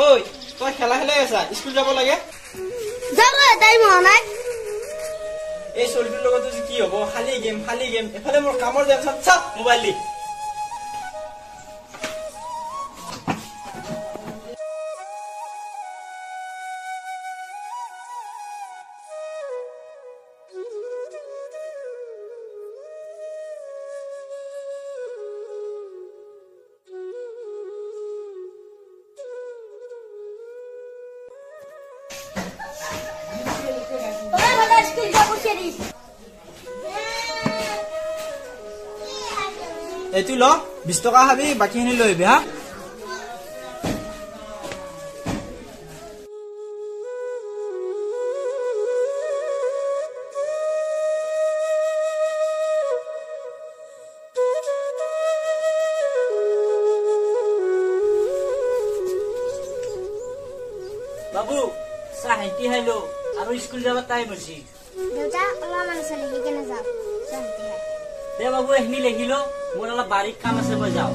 ঐ তই খেলা খেলাই আছা, স্কুল যাব লাগে। টাইম হোৱা নাই। এই ছোৱালীটোৰ লগত কি হ'ব, খালী গেম খালী গেম, এফালে মোৰ কামৰ টেনচন। চাপ মোবাইল দি। এইটো ল, 20 টকা খাবি, বাকীখিনি লৈ আহিবি। হা, বাবু চাহ হেঁতি খাইলো আৰু স্কুল যাব টাইম হৈছে। দেউতা অলপমান আছে, লিখি কেনে যাওঁ। চাহ হেঁতি খাই দে বাবু, এইখিনি লিখিলো, মোৰ অলপ বাৰীত কাম আছে, মই যাওঁ।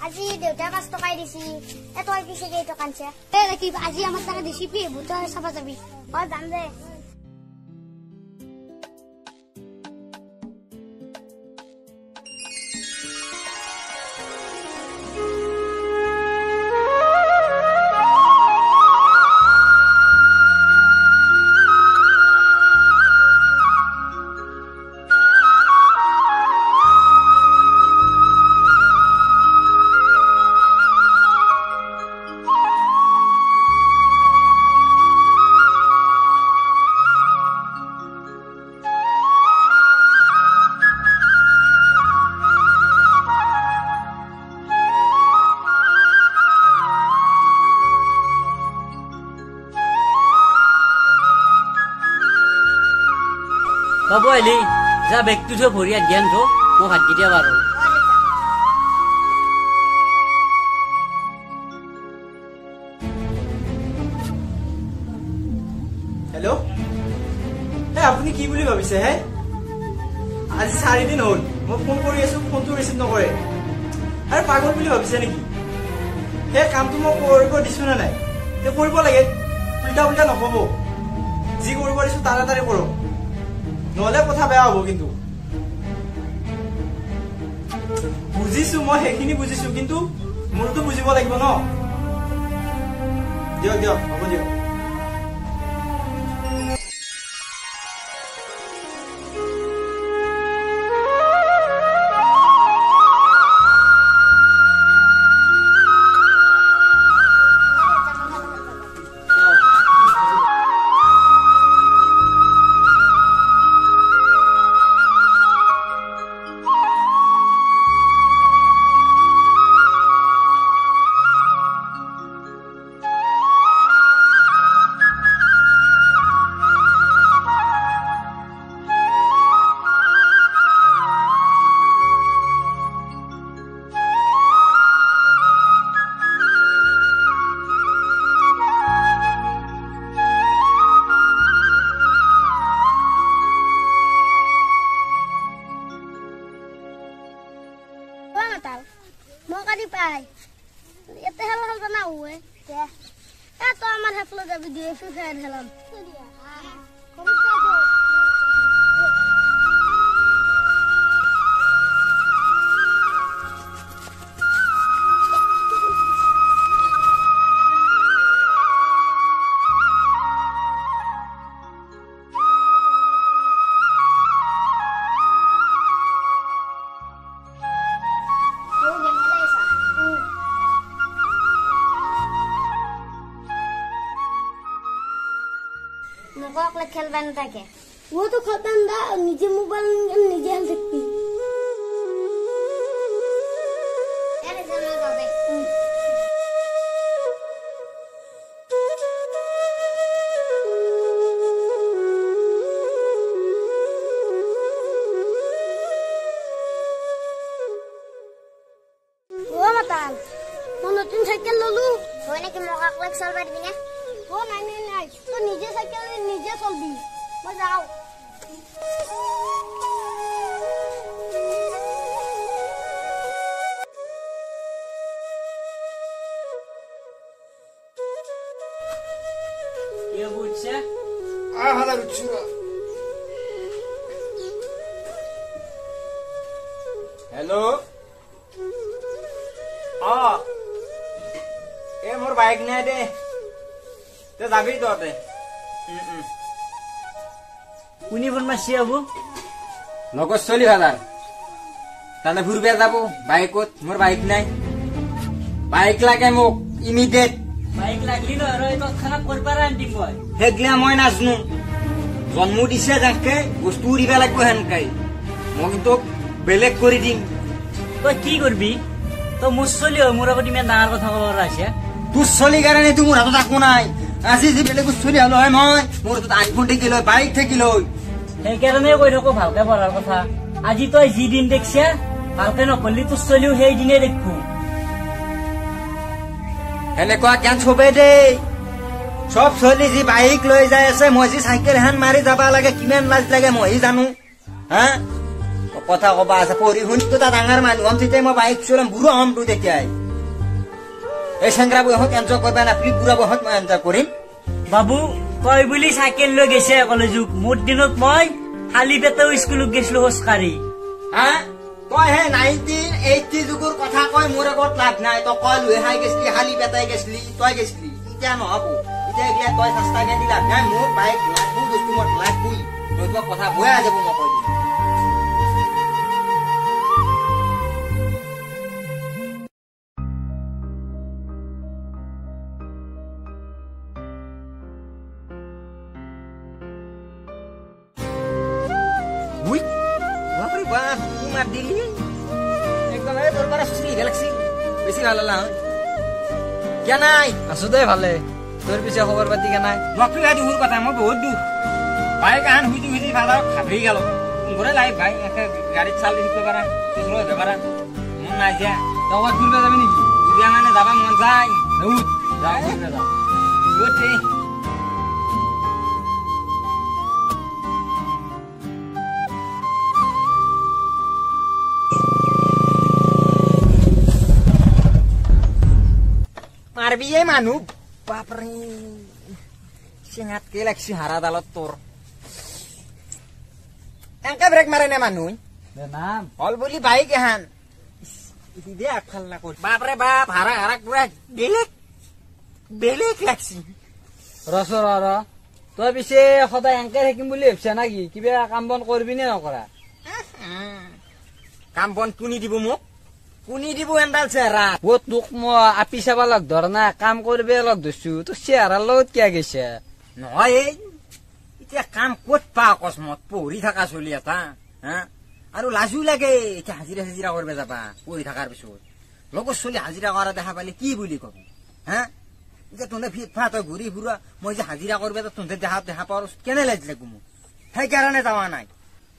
আজি দেউতাই 5 টকাই দিছি, তই পিছে কেইটকা আনছে? এই ৰাকিব, আজি আমাৰ তাকে দিছি, তই চাবা যাবি। অ যাম দে। বাবু আহিলি, যা বেগটো থৈ ভৰি হাত জ্ঞান থো, মই ভাত কেতিয়া পাৰো। হেল্ল', হে আপুনি কি বুলি ভাবিছে হে? আজি 4 দিন হ'ল মই ফোন কৰি আছো, ফোনটো ৰিচিভ নকৰে। আৰে পাগল বুলি ভাবিছে নেকি? সেই কামটো মই কৰিব দিছো নে নাই? কৰিব লাগে, উল্টা উল্টা নক'ব। যি কৰিব দিছো তাড়াতাড়ি কৰক, নহ'লে কথা বেয়া হ'ব। কিন্তু বুজিছো মই, সেইখিনি বুজিছো, কিন্তু মোৰতো বুজিব লাগিব ন। দিয়ক দিয়ক, হ'ব দিয়ক। মাতাল মই কালি পাই ইয়াতে খেলা খেলবা নাহোৱে এ তই আমাৰ সেইফালে যাবি দিয়ে ফ্ৰী ফায়াৰ খেলাম। খেলবা নাথাকে ও তো খেলবা না, নিজে মোবাইল নিজে খেল থাকবি। ও মাতাল মই নতুন চাইকেল ললো। হয় নেকি? মোক আকলাক চলবা দিবি না? ও নাই নাই নাই, তই নিজে চাইকেল নিজে চলবি, মই যাওঁ। হেল্ল' অ এই মোৰ বাইক নাই দে, তই যাবি তহঁতে। কোনে ফোন মাৰছি আবু? লগৰ চলি ভালাৰ তাতে ফুৰিব যাব বাইকত, মোৰ বাইক নাই, বাইক লাগে মোক ইমিডিয়েট। বাইক লাগলি নহয় তৎক্ষণাত কৰিব আনি দিম মই। সেইগিলা মই নাজানো, জন্ম দিছে যেনকে বস্তু দিব লাগিব সেনকে, মই কিন্তু বেলেগ কৰি দিম। তই কি কৰবি? তই মোৰ চলি হয়, মোৰ আগত ইমান ডাঙৰ কথা ক'ব পৰা হৈছে। তোৰ চলি কাৰণে তো মোৰ হাতত একো নাই। আজি যি বেলেগ চলি হলো হয় মই, মোৰ হাতত আইফোন থাকিল হয়, বাইক থাকিল হয়। সেইকাৰণে কৈ থাকো ভালকে পঢ়াৰ কথা। আজি তই যি দিন দেখছা ভালকে নপঢ়লি তোৰ চলিও সেই দিনে দেখো। সেনেকুৱা জ্ঞান চবেই দেই, চব চলি যি বাইক লৈ যাই আছে, মই যি চাইকেল এখন মাৰি যাবা লাগে কিমান লাজ লাগে মইহে জানো। হা কথা কবা আছে, পঢ়ি শুনি তো ডাঙৰ মানুহ হ'ম তেতিয়া মই বাইক চলাম, বুঢ়া হ'মতো তেতিয়াই। এই চেংৰা বয়সত এনজয় কৰবা নাপালি বুঢ়া বয়সত মই এনজয় কৰিম। বাবু তই বুলি চাইকেল লৈ গৈছে কলেজক, মোৰ দিনত মই খালী পেটেও স্কুলত গৈছিলো খোজকাঢ়ি। হা তই হে 1980 যুগৰ কথা কৈ মোৰ আগত লাভ নাই। তই কল খাই গৈছিলি, খালী পেটাই গৈছিলি, তই গৈছিলি। এতিয়া নহ'ব, এতিয়া এইগিলা তই চেষ্টা কৰি লাভ নাই। মোৰ বাইক লাগবো, বস্তু মোৰ লাগবই, নতুবা কথা বয়া যাব মই কৈ দিম। দিলি একদম এই তোৰ পৰা চুচি লাগছি বেছি ভাল হলা হয়। কিয় নাই আছো দে ভালে, তোৰ পিছে খবৰ পাতি কেনাই? নকৰি দুখৰ কথা, মই বহুত দুখ। বাইক আহান হুইজি হুইজি ফাদাৰ ঘাবৰি গেল। ঘৰে লাই ভাই গাড়ীত চালি শিকিব পাৰা, পিছলৈ পাৰা, মন নাই যা। তই ক'ৰবাত ফুৰিব যাবি নেকি? ফুৰিব মানে যাবা মন যায়। যাওঁ ফুৰিব যাওঁ। মাৰবি এই মানুহ, বাপৰে চেঙাতকে লাগছি হাৰাডালত তোৰ। এনেকে ব্ৰেক মাৰে নে মানুহ? হল বুলি বাইক এহান দে আগফাল না কৰি, বাপৰে বাপ হাৰা হাৰা পুৰা বেলেগ বেলেগ লাগছি। ৰচ ৰ ৰ, তই পিছে সদায় এনেকে থাকিম বুলি ভাবছা নাকি? কিবা কাম বন কৰিবি নে নকৰা? কাম বন কোনি দিব মোক? কোনি দিব এণ্ডাল চেহেৰা? অ তোক মই আপি চাবা লগ ধৰা নাই, কাম কৰিব লগ ধৰছো, তোৰ চেহেৰাৰ লগত কিয় গৈছে? নহয় এই এতিয়া কাম ক'ত পা অকস্মাত পঢ়ি থকা চলি এটা হা, আৰু লাজো লাগে এতিয়া হাজিৰা চাজিৰা কৰিব যাবা পঢ়ি থকাৰ পিছত। লগৰ চলি হাজিৰা কৰা দেখা পালে কি বুলি ক'ব হা? এতিয়া তহঁতে ফিট-ফাট হৈ ঘূৰি ফুৰা, মই যে হাজিৰা কৰিব তহঁতে দেখা দেখা পাওঁ কেনে লাজ লাগিব মোক? সেইকাৰণে যোৱা নাই।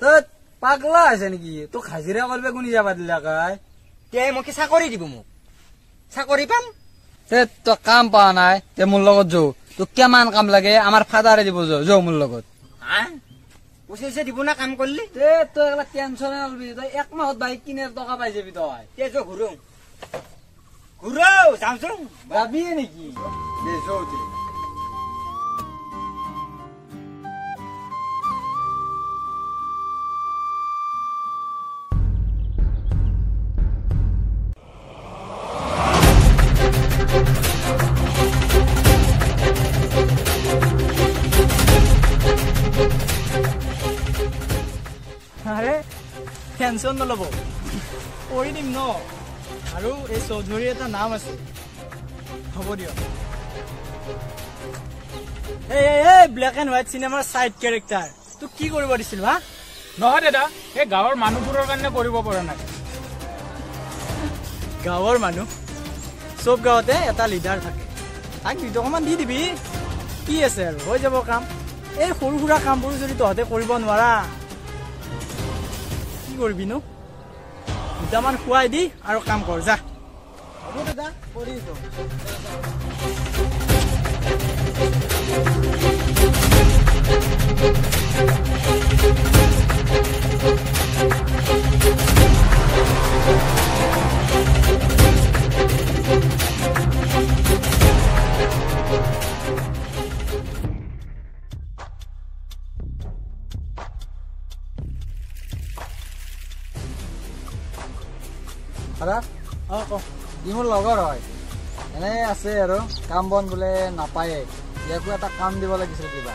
তই পাগলা হৈছে নেকি? তোক হাজিৰা কৰিব কোনে যাবা দিলা কাই? তে মোক কি চাকৰি দিব? মোক চাকৰি পাম? তে তই কাম পোৱা নাই, তে মোৰ লগত যৌ, তোক কিমান কাম লাগে আমাৰ ফাদাৰে দিব, যৌ যৌ মোৰ লগত। হা পইচা চইচা দিব না কাম কৰিলি? তে তই এগলা টেনচনে নলবি, তই এক মাহত বাইক কিনাৰ টকা পাই যাবি তই। তে যো ঘূৰো ঘূৰো যাওঁচোন। যাবিয়ে নেকি? দে যৌ দে। আৰে টেনচন নল'ব, কৰি দিম ন। আৰু এই চৌধুৰীৰ এটা নাম আছে, হ'ব দিয়ক। এই এই ব্লেক এণ্ড হোৱাইট চিনেমাৰ চাইড কেৰেক্টাৰ তোক কি কৰিব দিছিল হা? নহয় দাদা, এই গাঁৱৰ মানুহবোৰৰ কাৰণে কৰিব পৰা নাই। গাঁৱৰ মানুহ, চব গাঁৱতে এটা লিডাৰ থাকে, তাক 2 টকামান দি দিবি, কি আছে আৰু হৈ যাব কাম। এই সৰু সুৰা কামবোৰো যদি তহঁতে কৰিব নোৱাৰা, কি কৰিবি নো? দুটামান খুৱাই দি আৰু কাম কৰ যা। হ'ব দাদা, কৰি দিছো। দাদা, অ ক। ই মোৰ লগৰ হয়, এনেই আছে আৰু কাম বন বোলে নাপায়ে, ইয়াকো এটা কাম দিব লাগিছিল কিবা।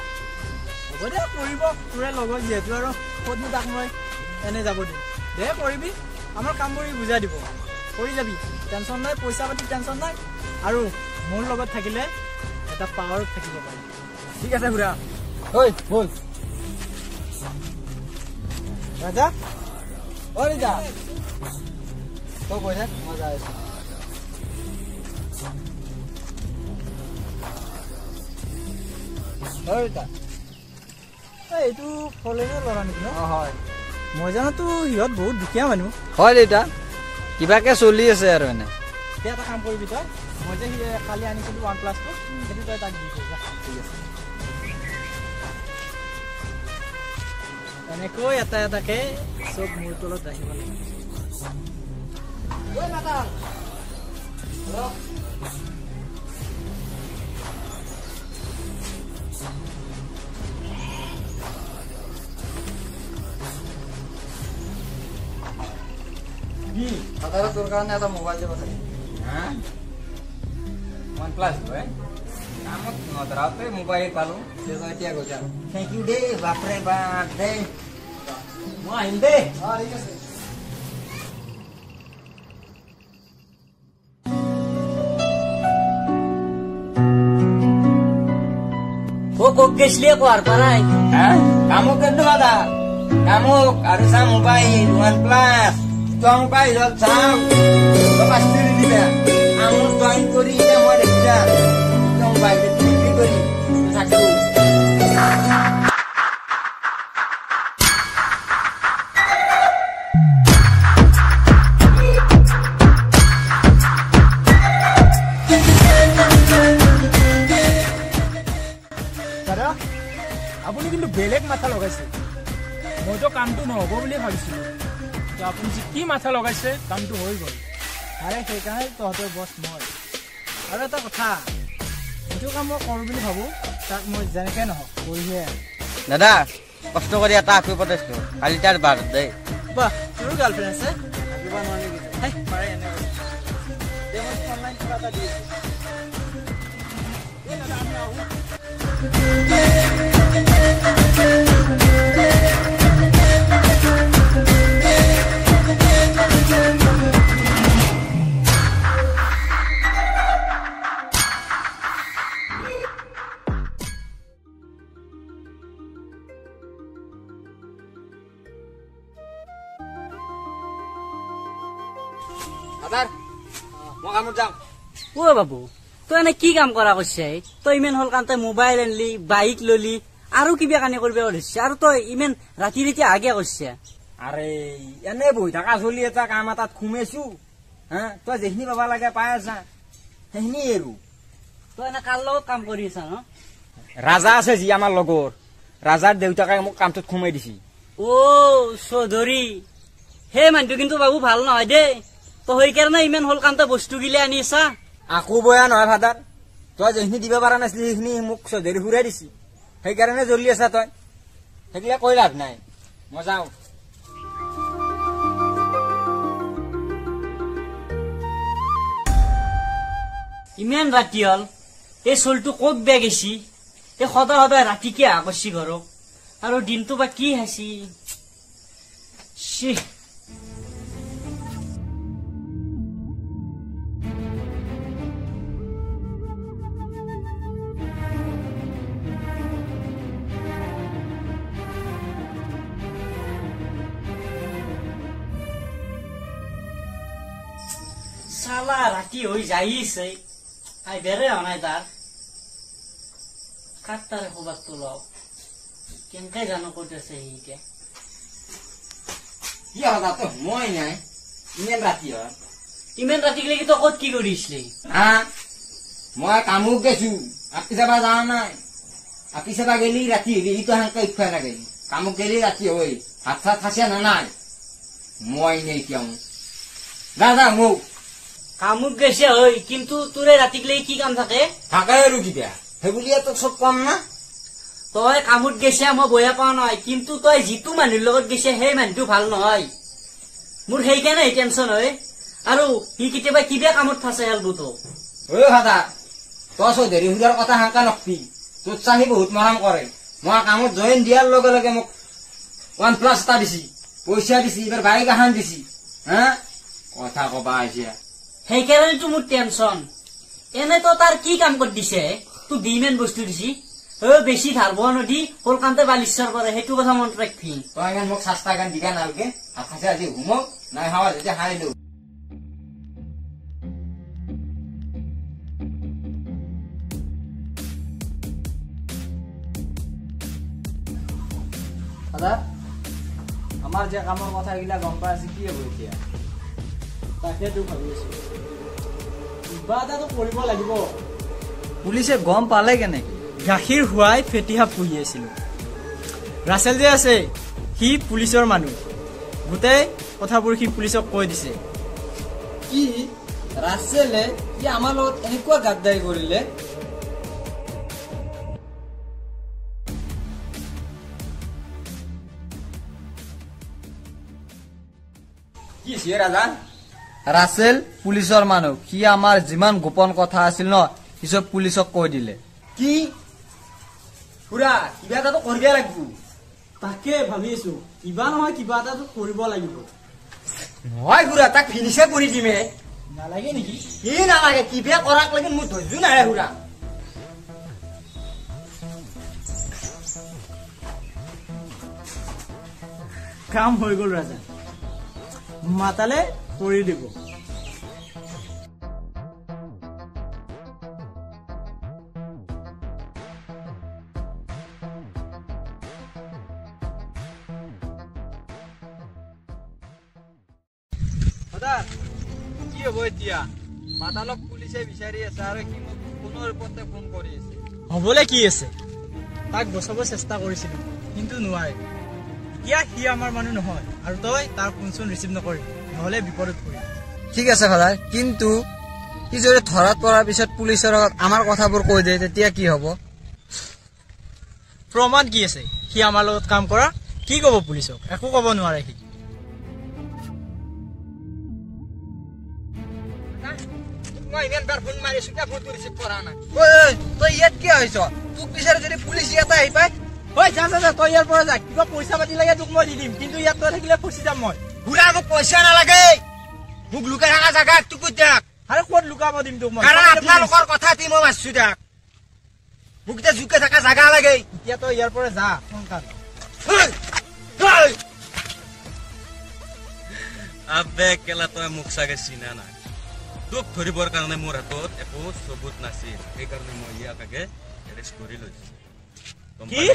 হ'ব দে, কৰিব। তোৰে লগৰ যিহেতু আৰু ক'তনো তাক মই এনে যাব দিম। দে কৰিবি, আমাৰ কামবোৰ ই বুজাই দিব, কৰি যাবি, টেনচন নাই, পইচা পাতি টেনচন নাই। আৰু মোৰ লগত থাকিলে এটা পাৱাৰত থাকিব পাৰি। ঠিক আছে খুৰা। ঐ ব'ল। ৰাজা। ঐ ৰিতা, তই কৈ থাক, মই যাই আছো। ঐ ৰিতা। এই এইটো ফলেনৰ ল'ৰা নেকি ন? অ হয়। মই জানাতো সিহঁত বহুত দুখীয়া মানুহ। হয় দেউতা, কিবাকে চলি আছে আৰু এনে। এতিয়া এটা কাম কৰিবি তই, মই যে সি কালি আনিছিলো ওৱান প্লাছটো, সেইটো তই তাক দি থৈ যা। ঠিক আছে। এনেকৈ এটা এটাকে চব মোৰ তলত ৰাখিব লাগিব। ঐ মাতাল, হেল্ল'। কি? দাদাৰে তোৰ কাৰণে এটা মোবাইল দিব চাগে। হা, ওৱান প্লাছ হয়, কামত নধৰাওঁতে মোবাইল পালো। দে তই এতিয়া গৈ যা। Thank U দেই, বাপৰে বাপ দেই, মই আহিম দেই। অ ঠিক আছে। ও ক'ত গেছলি কোৱাৰ পৰাই? হা, কামক কিন্তু দাদা, কামক আৰু চা মোবাইল ওৱান প্লাছ তই মোবাইলত চাওঁ, তই পাঁচটো দিবা আমুক জইন কৰি। এতিয়া মই দেখিছা মোবাইল বিক্ৰী কৰি থাকো। দাদা, আপুনি কিন্তু বেলেগ মাথা লগাইছে। মইতো কামটো নহ'ব বুলি ভাবিছিলো, কিন্তু আপুনি যে কি মাথা লগাইছে, কামটো হৈ গ'ল। আৰে সেইকাৰণে তহঁতৰ বছ মই। আৰু এটা কথা, যিটো কাম মই কৰোঁ বুলি ভাবোঁ, তাক মই যেনেকৈ নহওক কৰিহে আহিম। দাদা, কষ্ট কৰি এটা আঁকি পঠাইছো, কালি তাৰ বাৰ্থডে। বাহ, তোৰো গাৰ্লফ্ৰেণ্ড আছে? থাকিব নোৱাৰি নেকি? হেই, পাৰে এনে কৈছে। দে, মই অনলাইন কিবা এটা দি আছোঁ। এই দাদা, আমি আহোঁ। দাদা, মই কামত যাওঁ। অ বাবু, তই এনে কি কাম কৰা কৰছে? তই ইমান হ'ল কাম, তই মোবাইল আনলি, বাইক ললি, আৰু কিবা কানি কৰিব ধৰিছে, আৰু তই ইমান ৰাতি ৰাতি আগে কৰছে। আৰে এনে বহি থকা চলি এটা কাম এটাত সোমাইছো। হা, তই যিখিনি পাবা লাগে পাই আছা, সেইখিনি আৰু। তই এনে কাৰ লগত কাম কৰি আছা ন? ৰাজা আছে যি আমাৰ লগৰ। ৰাজাৰ দেউতাকে মোক কামটোত সোমাই দিছি। অ চৌধুৰী, সেই মানুহটো কিন্তু বাবু ভাল নহয় দেই। তই সেইকাৰণে ইমান হ'ল কামটা বস্তু গিলে আনি আছা। আকৌ বয়া নহয় ফাদাৰ, তই যিখিনি দিব পৰা নাছিলি সেইখিনি মোক চৌধুৰী খুৰাই দিছি, সেইকাৰণে জ্বলি আছা তই। সেইগিলা কৈ লাভ নাই, মই যাওঁ। ইমান ৰাতি হ'ল, এই চলটো ক'ত বেয়া গেছি? এই সদায় সদায় ৰাতিকে আহা কৰছি ঘৰক, আৰু দিনটো বা কি হাসি। চালা ৰাতি হৈ যাইছে, I বেৰে হোৱা নাই তাৰ। কাক তাৰে খবৰটো লওঁ, কেনেকে জানো ক'ত আছে সি এতিয়া। কি হ'ল তো মই নাই, ইমান ৰাতি হ'ল। ইমান ৰাতিলৈকে তই ক'ত কি কৰিছিলি? হা, মই কামো গেছো, আপি চাবা যোৱা নাই। আপি চাবা গেলি ৰাতি হলি সিটো সেনেকে উঠবাই নাগেলি, কামক গেলি ৰাতি হৈ ভাত চাত খাইছে না নাই? মই নাই কিয় যা যা মোক কামুক গেছে হয়, কিন্তু তোৰে ৰাতিক লাগি কি কাম থাকে? থাকে আৰু কিবা, সেইবুলিয়ে তোক চব কম না। তই কামত গেছে মই বয়া পোৱা নাই, কিন্তু তই যিটো মানুহৰ লগত গেছে সেই মানুহটো ভাল নহয়। মোৰ সেইকাৰণে টেনচন হয়। আৰু সি কেতিয়াবা কিবা কামত ফাঁচে হেলবো তোক। ঐ ফাদা, তই চৌধুৰী খুৰাৰ কথা সেনেকা নকবি, তোৰ চাহি বহুত মৰম কৰে। মই কামত জইন দিয়াৰ লগে লগে মোক ওৱান প্লাছ এটা দিছি, পইচা দিছি, এইবাৰ বাইক এখন দিছি। হা, কথা কবা আহিছে। সেইকাৰণেতো মোৰ টেনচন। এনেতো তাৰ কি কাম কৰি দিছে, তোক ইমান বস্তু দিছি, অ বেছি ধাৰ বোৱা নদী কলকাতা বালিশ্বৰ কৰে, সেইটো কথা মনত ৰাখবি। তই ইমান মোক চাস্তা গান দিবা নালগে, ভাত আজি ঘুমক নাই খাৱা যেতিয়া খাই লওঁ। দাদা, আমাৰ যে কামৰ কথাগিলা গম পাই আছে, কি হ'ব এতিয়া? তাকেতো ভাবি আছো, কিবা এটাতো কৰিব লাগিব। পুলিচে গম পালে কেনেকে? গাখীৰ খুৱাই ফেটি সাপ পুহি আছিলো। ৰাছেল যে আছে সি পুলিচৰ মানুহ, গোটেই কথাবোৰ সি পুলিচক কৈ দিছে। কি ৰাছেলে কি আমাৰ লগত এনেকুৱা গাদ্দাৰি কৰিলে? কি হৈছে ৰাজা? ৰাছেল পুলিচৰ মানুহ, সি আমাৰ যিমান গোপন কথা আছিল ন, সি চব পুলিচক কৈ দিলে। কি খুৰা, কিবা এটাতো কৰিব লাগিব। তাকে ভাবি আছো, কিবা নহয় কিবা এটাতো কৰিব লাগিব। নহয় খুৰা, তাক ফিনিছে কৰি দিমে। নালাগে নেকি? কি নালাগে, কিবা কৰাক লাগি মোৰ ধৈৰ্য নাই খুৰা। কাম হৈ গ'ল ৰাজা, মাতালে কৰি দিব। দাদা, কি হ'ব এতিয়া? মাতালক পুলিচে বিচাৰি আছে আৰু সি মোক ফোনৰ ওপৰতে ফোন কৰি আছে। হ'বলৈ কি আছে, তাক বচাব চেষ্টা কৰিছিলো কিন্তু নোৱাৰে। এতিয়া সি আমাৰ মানুহ নহয়, আৰু তই তাৰ ফোন চোন ৰিচিভ নকৰিবি, নহ'লে বিপদত পৰিবি। ঠিক আছে ফাদাৰ, কিন্তু সি যদি ধৰাত পৰাৰ পিছত পুলিচৰ আগত আমাৰ কথাবোৰ কৈ দিয়ে তেতিয়া কি হ'ব? প্ৰমাণ কি আছে? সি আমাৰ লগত কাম কৰা, কি ক'ব পুলিচক? একো ক'ব নোৱাৰে সি। মই ইমান বাৰ ফোন মাৰিছো, ফোনটো ৰিচিভ কৰা নাই। ঐ তই ইয়াত কিয় আহিছ? তোক বিচাৰি যদি পুলিচ ইয়াতে আহি পায়। ঐ যা যা যা, তই ইয়াৰ পৰা যা। কিবা পইচা পাতি লাগে তোক মই দি দিম, কিন্তু ইয়াত তই থাকিলে ফচি যাম মই। খুৰা, মোক পইচা নালাগে, মোক লুকাই থকা জাগা তোক তাক। আৰু ক'ত লুকাব দিম তোক মই? কাৰণ আপোনালোকৰ কথা দি মই মাৰছো তাক। মোক এতিয়া জুকে থকা জাগা লাগে। এতিয়া তই ইয়াৰ পৰা যা সোনকাল। আবে কেলা, তই মোক চাগে চিনা নাই। তোক ধৰিবৰ কাৰণে মোৰ হাতত একো চবুত নাছিল, সেইকাৰণে মই ইয়াক আগে এৰেষ্ট কৰি লৈছো। কি?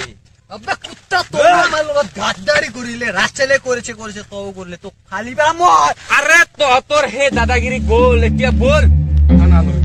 আবে কুত্তা, তই আমাৰ লগত গাদ্দাৰি কৰিলে, ৰাছেলে কৰিছে কৰিছে, তইও কৰিলে, তোক ফালি পেলাম মই। আৰে তহঁতৰ সেই দাদাগিৰি গ'ল, এতিয়া ব'ল থানালৈ।